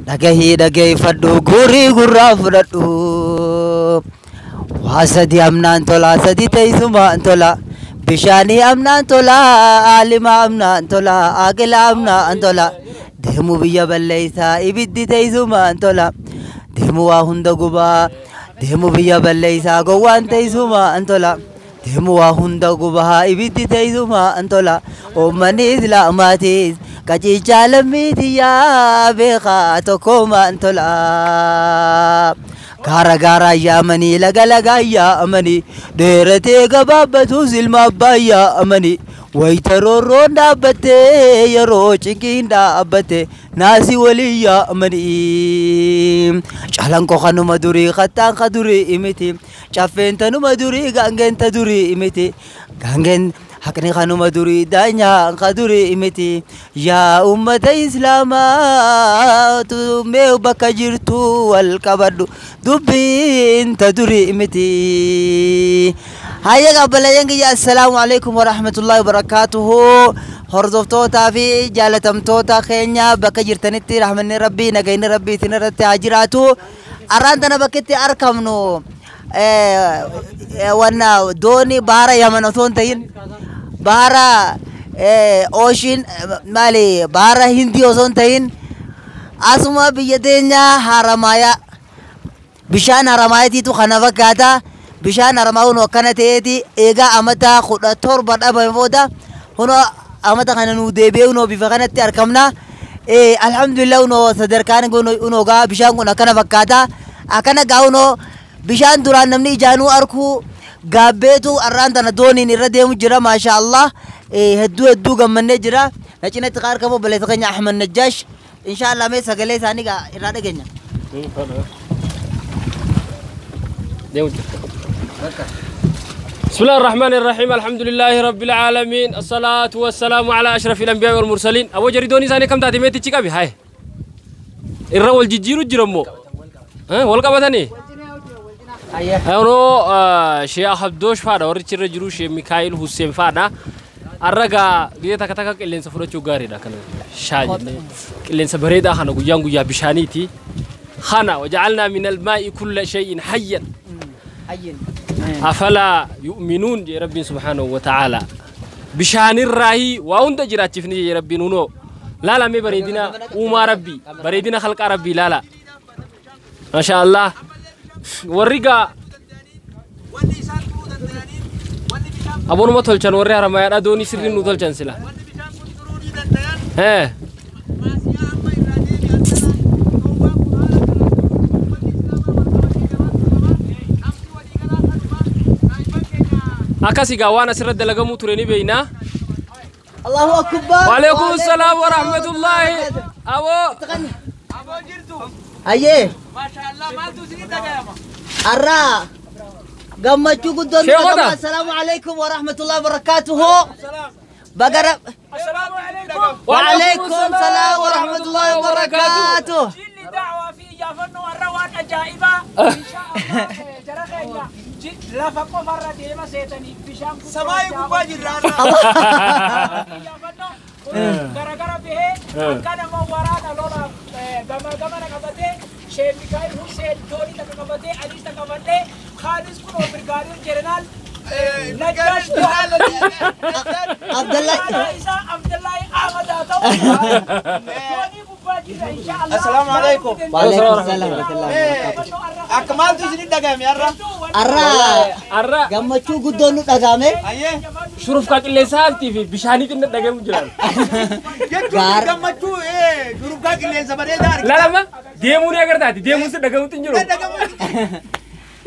Dhagahii dhageeffadhu guurii gurraa fudhadhu. Waa sadi amnaan tola sadi teessumaan tola. Bishaanii amnaan tola aalima amnaan tola aaqila amnaan tola. Deemu biyya balleessaa ibiddi teessumaan tola. Deemu waa hunda gubaa deemu biyya balleessaa gowwaan teessumaan tola. Deemu waa hunda gubaa ibiddi teessumaan tola. Uummanni islaamaatiis qaciichaa lammiitiyyaa beekaa tokkummaan tola. Gaara gaaraan yaamanii laga lagaan yaamanii dheeratee gabaabbatus ilma abbaa yaamanii wayita roorroon dhaabbattee yeroo cinqiin dhaabbatte naasii walii yaamanii. Calanqoo kanuma durii kattaan ka durii miti caffeen tanuma durii gaangeen ta durii miti gaangeen haqni kanuma durii daanyaa ka durii miti yaa ummata islaamaa mee bakka jirtu wal qabadhu dubbiin ta durii miti. Hayya qabbalayyan kiyya assalaamu alaikum warahmatullahi wabarakaatuhu. Hordoftootaa fi jaalatamtoota keenya bakka jirtanitti rahmanni rabbii nagayni rabbii isin irratti haa jiraatu. Arraan tana bakkitti argamnu wanna doonii baara Yaman osoo hin ta'in baara ooshin maali baara Hindii osoo hin ta'in asuma biyya teenya Haramaayaa bishaan Haramaayatiitu kana fakkaata. Bishaan Haramaayyaa kun akkana ta'eeti eegaa amata 17 dhabame booda hunoo amata kana nuu deebi'ee hunoo bifa kanatti argamna. Alhamdulillah hunoo sadarkaan hunoo gaa bishaan kun akkana fakkaata. Akkana gaa hunoo bishaan duraan namni ijaanuu arkuu gaabbeetu arraan tana dooniin irra deemu jira maasha Allah. Hedduu hedduu gammannee jira. Na cinatti kan argamu obboleessa keenya Ahmad Najjaash. Insha Allah mee sagalee isaanii gaa irraa dhageenya. بسم الله الرحمن الرحيم الحمد لله رب العالمين الصلاة والسلام على أشرف الأنبياء والمرسلين. أبو جريدوني ساني كم تاتي ميتي تشيكابي هاي الرول جيجيرو جرمو ها والقبتني هانو شيخ عبدوش فادا وريتش رجرو شيخ ميكائيل حسين فادا الرجا جيت تكتك اللي نسفرتشو غاري دا كان شاج اللي نسبريدا خنا غيان غيا بشانيتي خنا وجعلنا من الماء كل شيء حيا أفلا يؤمنون يا ربي سبحانه وتعالى بشان الراهي وأنت جراتشفني يا ربي نونو لا لا مي بريدنا وما ربي بريدنا خلق ربي لا لا ما شاء الله ورقا أبو ما تلشان وري هرمايا أدوني سرين نوتلشان سلا ها أكاسي قوانا سرد لقمو تريني بينا. الله أكبر. وعليكم السلام ورحمة الله. أبو أبو جرتو. أيه. ما شاء الله ما تسيني دقيقة. أرى. قمتشو قدام. السلام عليكم ورحمة الله وبركاته. بقرب. السلام عليكم. وعليكم السلام ورحمة الله وبركاته. جيلي دعوة في جافن والروان أجائبة. إن شاء الله جرخينا. لا فقو فرة ديما سيتني بشام سماي قباجي رانا غرغرة به كان مورانا لولا غما غما نكبته شيخ ميكائيل حسين دوني تكبته علي تكبته خالص كنو بريغادير جنرال نجاش عبد الله عبد الله احمد اتو دوني قباجي ان شاء الله. السلام عليكم. وعليكم السلام ورحمة الله وبركاته. أكمل تسني دعامي أرى أرى أرى جمّتشو قدونو دعامي شروف كاكل سالتي في بشاني تنا دعامي جلال جمّتشو إيه شروف كاكل سبري دار لا لا ما ديموني أقدر تاتي ديمون سے دعامي تنجرو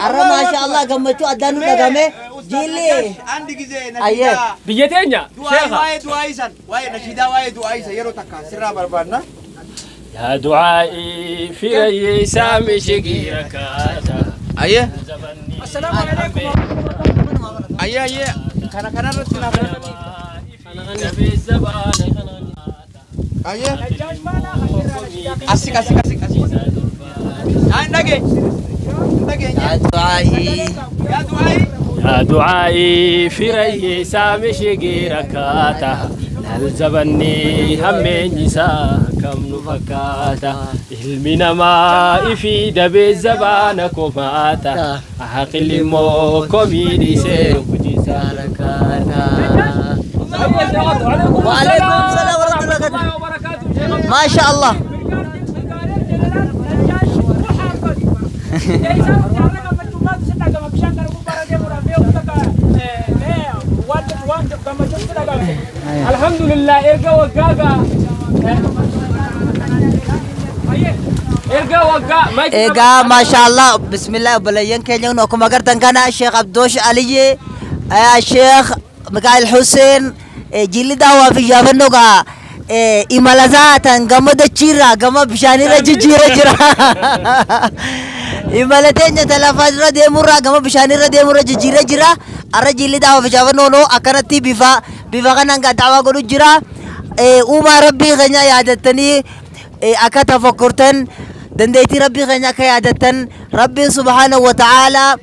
أرى ما شاء الله جمّتشو أدانو دعامي جيلي عندي كذا نشيدة بيجتينيا دعاء واي دعاء سن واي نشيدة واي دعاء سن يرو تكا سرا بربارنا يا دعائي في رأي سامي شقيرك أيه السلام عليكم. أيه أيه كنا كنا رسلنا أيه أسيك أسيك أسيك أسيك عندك يا دعائي يا دعائي يا دعائي في رأي سامي شقيرك الزبني همي نساك Akkam nu fakkaata ilmi namaa ifii dabee zabaana komaata aqilli immoo komii dhiisee hojiisaa وعليكم السلام ورحمة الله وبركاته. ما شاء الله. الحمد لله erga waggaa erga waggaa Egaa maashaallah bismillah obboleeyyan keenya kun akkuma agartan kana Sheekh Abdoosh Aliyyee, Sheekh Mikaa'el Hussein jilli daawwaa fi yaafannoo gaa imala isaa tan gama dachiirraa gama bishaanirra jijjiiree jira. Imala teenya ta lafarra deemurraa gama bishaanirra deemurra jijjiiree jira. Arra jilli daawwaa fi yaafannoo akkanatti bifa kanaan gaa daawwaa godhu jira. Uumaa rabbii keenya yaadattanii akka tafakkurtan dandeettii rabbii keenya akka yaadattan rabbiin subhaanahu wa ta'aalaa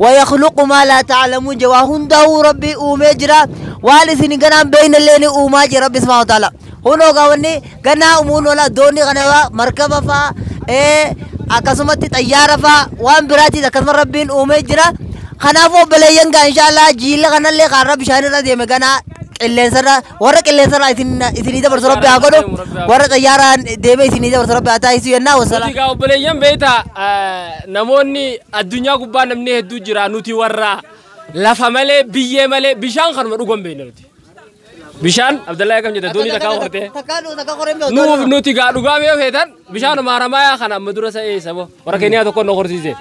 ويخلق ما لا تعلمون جوا هنده ربي أومي جرا والسين غنام بين الليل أوما جرا ربي سبحانه وتعالى هنو غاوني غنا أمون ولا دوني غنا مركبة فا akkasumatti xayyaara faa waan biraatis akkasuma rabbiin uumee jira. Kanaafuu obboleeyyan gaa inshaallah jiila kanallee kaarra bishaanirra deeme ganaa qilleensarra warra qilleensarra isinii dabarsu rabbi haa godhu warra xayyaaraan deeme isinii dabarsu rabbi haa taasisu jennaa wasalaam. Nuti gaa obboleeyyan beektaa namoonni addunyaa gubbaa namni hedduu jira nuti warra lafa malee biyyee malee bishaan kanuma dhugan beekna nuti. Bishaan Abdallaa akkam jetta doonii takkaa hortee. Takkaa qoreen beeku. Nuuf nuti gaa dhugaa mee feetan bishaanuma haramayaa kana amma dura sa'ee sabo warra Keeniyaa tokko nu horsiise.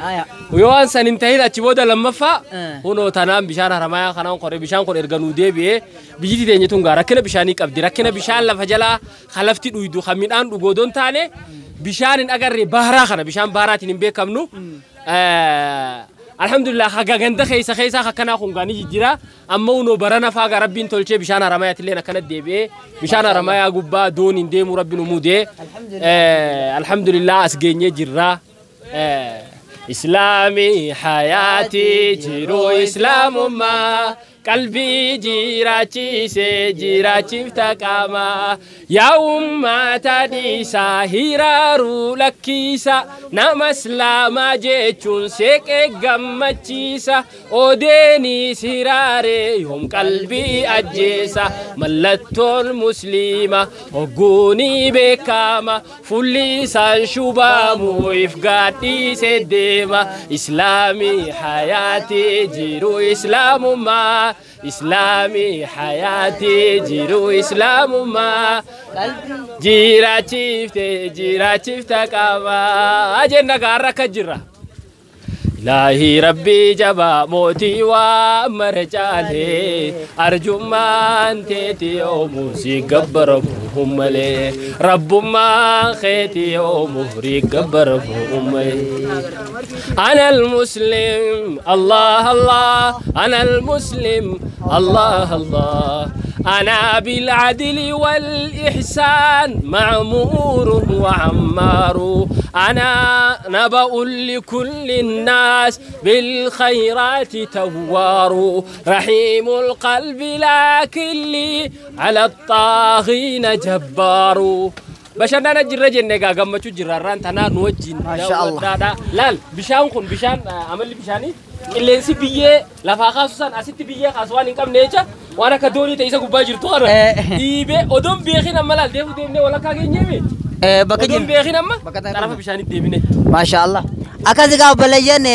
Yoo waan san hin tahin achi booda lammaffaa hunoo tanaan bishaan haramayaa kanaan qoree bishaan kun erga nuu deebi'ee biyyi teenya tun gaa rakkina bishaanii qabdi rakkina bishaan lafa jalaa kalafti dhuydu kan midhaan dhugoo odoo hin taane bishaan hin agarre baaraa kana bishaan baaraatiin hin beekamnu. Alhamdulillah haga ganda keessa keessa akkanaa kun gaanii jijjiira amma unoo barana faa gaa rabbiin tolchee bishaan haramayaatti illee akkana deebi'ee bishaan haramayaa gubbaa dooniin deemuu rabbiin umuudee alhamdulillah as geenyee jirra. Islaamii hayaatii jiruu islaamummaa qalbii jiraachisee jiraachifta qaamaa yaa ummata dhiisaa hiraaruu lakkiisa nama islaamaa jechuun seeqee gammachiisa odeenis hiraaree yoom qalbii ajjeesa mallattoon musliima hogguunii beekama fulli isaan shubaamu if gaadhiisee deema islaamii hayaatii jiruu islaamummaa islaamii hayaatii jiruu islaamummaa jiraachifte jiraachifta qaamaa jenna gaarra akka jirra. Ilaahi rabbii jabaa mootii waa mara caalee arjummaan teeti yoomuu si gabbaramu malee rabbummaan keeti yoomuu ri gabbaramu malee. أنا المسلم الله الله أنا المسلم الله الله أنا بالعدل والإحسان معمور وعمار أنا نبأ لكل الناس بالخيرات توار رحيم القلب لكن لي على الطاغين جبار bashannana jirra jenne egaa gammachuu jirra irraan tanaa nu wajjin daawwadhaadha. Laal bishaan kun bishaan amalli bishaanii qilleensi biyyee lafaa kaasu san asitti biyyee kaasu waan hin qabne jecha waan akka doonii ta'e isa gubbaa jirtu kana dhiibee odoon beekin amma laal deefu deemnee walakkaa geenyeemi. Bakka Odoon beekin amma xarafa bishaanitti deebine. Maashaallah. Akkas egaa obboleeyyan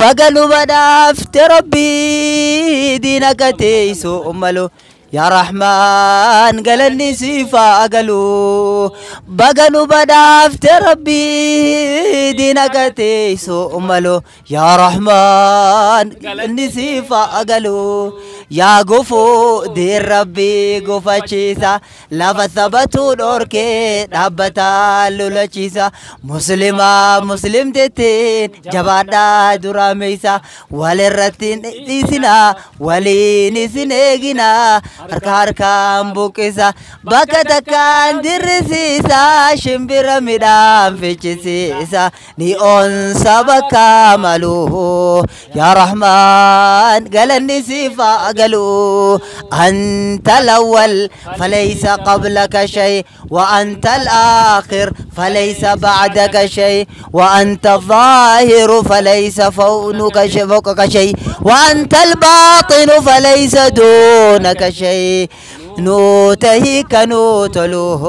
baga nu badhaafte rabbii diina akka teessu malu. يا رحمن قالني سيفا قالوا بقنوا بدافت ربي دينك تيسو أملو يا رحمن قالني سيفا قالوا يا قفو دير ربي قفا تشيسا لا ثبتوا دوركي دابتا لولا تشيسا مسلمة مسلم تتين جبادا دراميسا وللرتين ديسنا ولي نسنيجنا harka harkaan buqqisa bakka takkaan dirrisiisa shimbira midhaan fichisiisa ni onsa bakka malu yaa rahmaan galanni siif haa galu. Anta al-awwal falaysa qablaka shay wa anta al-akhir falaysa ba'daka shay wa anta al-zahiru falaysa fawqaka shay wa anta al-batinu falaysa dunaka shay. نوتهيك نوتلوه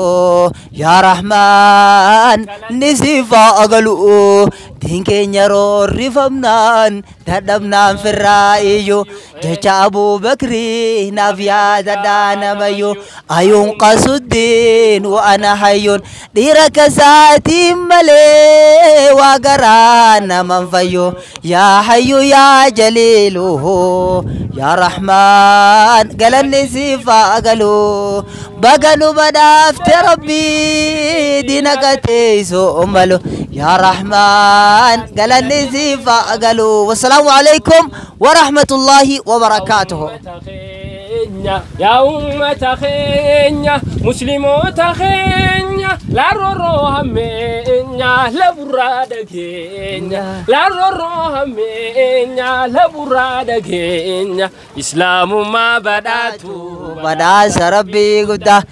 يا رحمن نسيفا أقلو دينك يرو رفمنان تدبنان في الرأي جتا أبو بكري نافيا دانا ميو أينقص الدين وأنا حي ديرك ساتي ملي وقرانا من فيو يا حي يا جليله يا رحمن قال النسيفا أقلو بقلو بدافت ربي دينك تيسو أملو يا رحمن قال النسيفا أقلو. والسلام عليكم ورحمة الله وبركاته. يا أمة خينيا مسلمو تخينيا لا روها مينيا لا برادة كينيا لا روها مينيا لا برادة كينيا إسلام ما بدأتو بدأ ربي قدا.